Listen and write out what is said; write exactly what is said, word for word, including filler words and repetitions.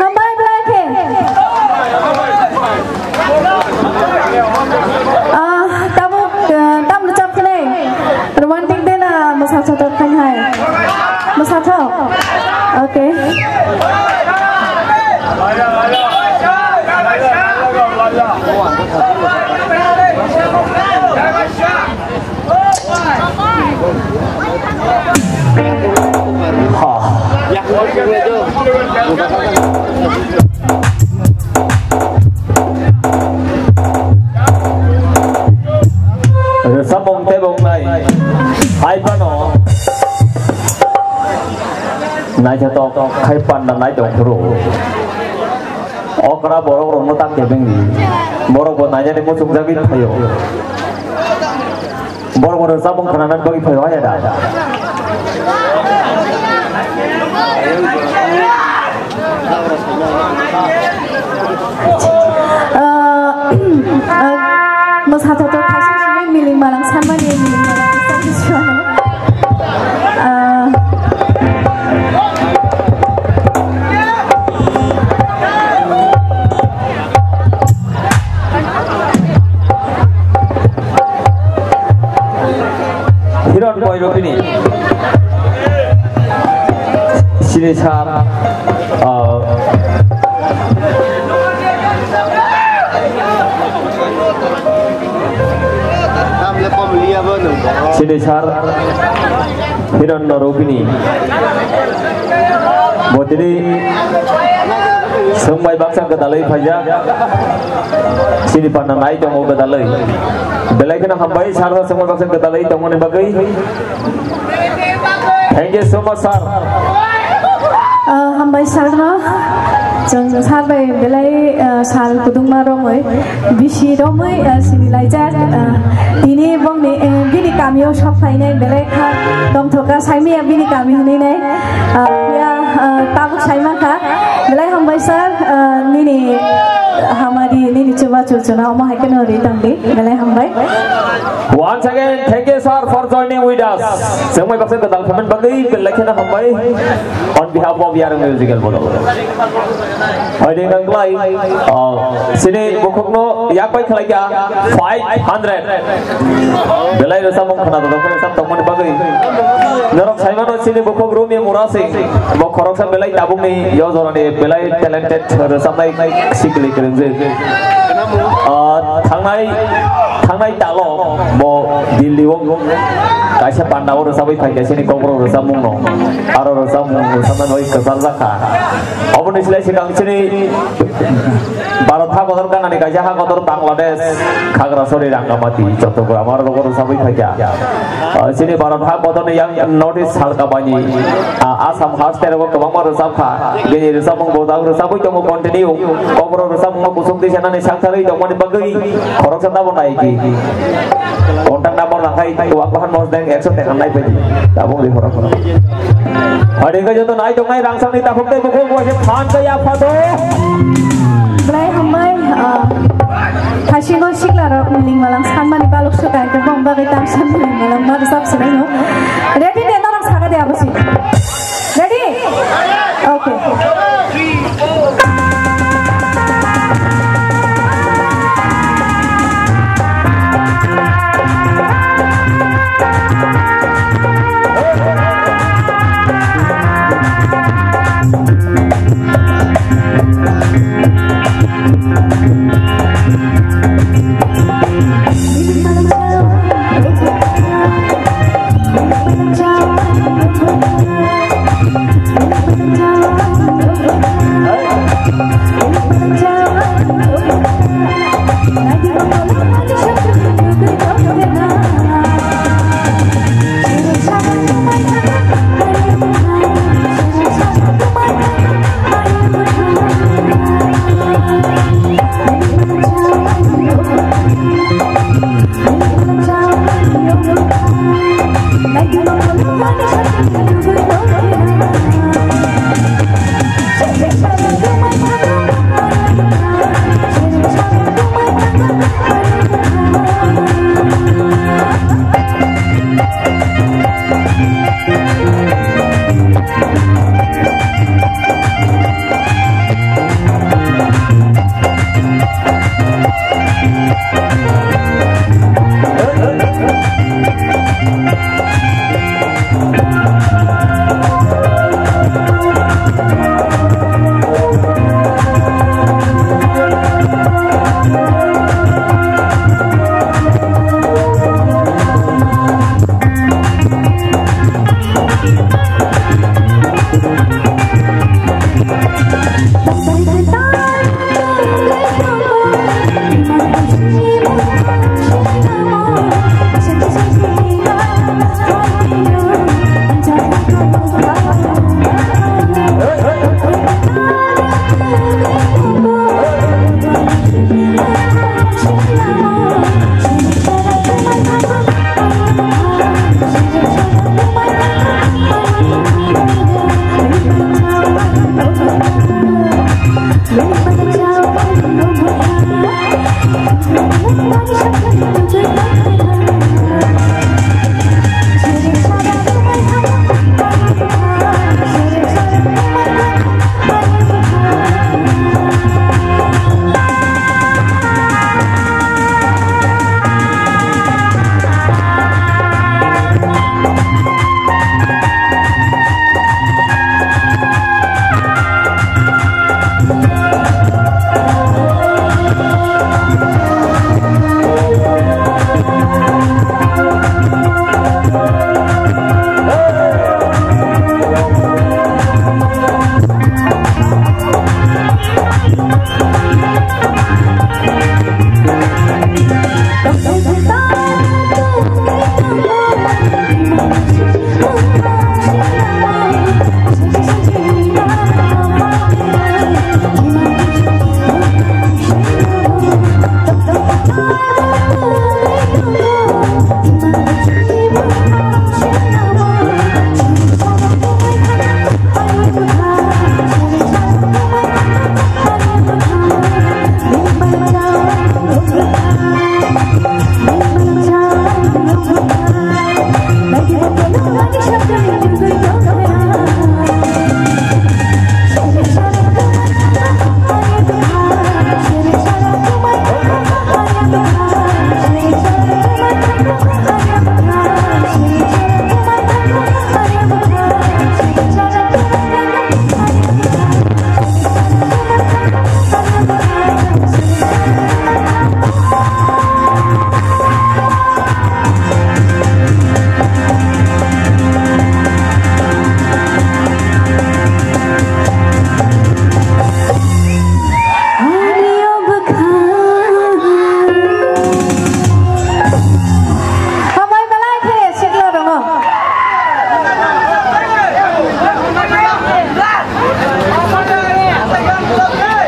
Hambai belai khe. Ah, tabuk, ah, tam rwchap khlai. Romantic de na mwsathok thok khainai? Mwsathok. Okay. Rwchapmung tei bung nai hai phano naithotok khai panda nai tong phuru. Okra borok rokno tak kebeng di. Borok bo nainani muchungjagwi phaio. Borok bo rwchapmung khwnanani bagwi phaio, haya da? Ah, ah, mwsathok thok thaisin simi miling malang sanmani, miling malang sanmani. Ah. Hiron Boy Rupini. Sini sar, uh, Sini sar Hiron Norupini. Botini sengmai baksa kedalai phaijak. Sini panna nai tongo kedalai. Belai kheno hambai sar sengmai baksa kedalai tongmani bagwi. Thank you so much, sir. Ah, hambai sir no. Chwng sir bai belai, ah, sal kudungma romwi, bisi romwi, ah, sini laijak, ah, tini bongni, eh, bini kamio sok phainai belai kha tongthoka saimaya bini kami hinwi nai, ah, ya, ah, tabuk saimang kha. Belai hambai sir, ah, nini hamari, nini chubachu chuna omo hai kheno ri tongdi. Belai hambai. Once again, thank you, sir, for joining with us. Chwngmai baksa kwtal phaimani bagwi belai kheno hambai on behalf of Yarwng Musical Bodol. Oide nang klai, oh, sini bukhukno yak bai khlai kha five hundred. Belai rwchapmung khwna dodok khe rwchap tongmani bagwi. Norok saimano sini bukhuk Rumi Murasing. Bo khoroksa belai tabukni yo jorani belai talented rwchapnai sikli kwrwngjak. Ah, thangnai, thangnai talo bo Delhi o kaisa panda o rwchabwi phaikha sini Kokborok rwchapmungno. Aro rwchapmung rwchapnani bai kwchar jakha. Oboni slai swkang sini Bharat ha kotor ganani kaisa ha kotor Bangladesh, Khagrasori, Rangamati, Chattogram aro rogo rwchabwi phaikha. Ah, sini Bharat ha kotorni yang North East salka baini, ah, Assam ha state o kwbangma rwchapkha. Bini rwchapmung bo da rwchabwi tongo continue. Kokborok rwchapmungno kusuk twi sanani saktharwi tongmani bagwi khoroksa tabo nai di. Contact number rwkhai Wanglahan Mosdeng ekso teka nai pedi. Tabuk di khorok khorok. Hadi khe joto nai tongnai rangchakni takhuk tei bukhuk bo se phan khe ya phato. Belai hambai, ah, Thasingo siklarok miling malang sanmani baluk swkang khe bong bagwi tang san miling malang ma rwchap swnaino. Ready de norok saka de abo si. Ready? Okay.